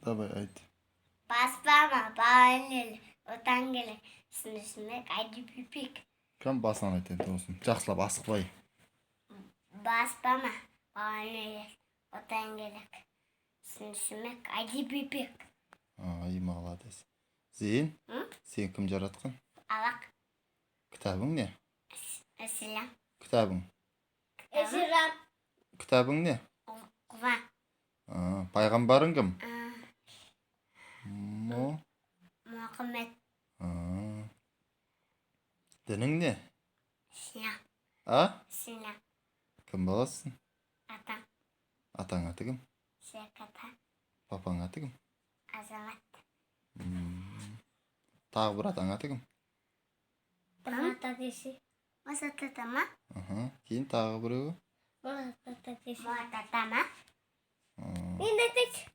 Давай, айт. Баспама балалар отан керек. Түсінісіме айдипипик. Кім басынан айт енді осыны. Жақсылап, асықпай. Баспама балалар отан керек. Түсінісіме айдипипик. Ай, молодец. Зейін, М? сен кім жаратқан? Алақ. Кітабың не? Ислам. Кітабың. Ислам. Кітабың не? Құран. А, пайғамбарың кім? Мо. Мұхаммед. А. Дінің не? Ислам. А? Ислам. Кім баласысың? Атам. Атаң аты кім? Серік ата. Папаң аты кім? Азамат. Тағы бір атаң аты кім? Мұрат ата десе. Мұрат ата ма? Аха. Кейін тағы біреуі? Мұрат ата десе. Мұрат ата ма? А, Енді айтайыншы.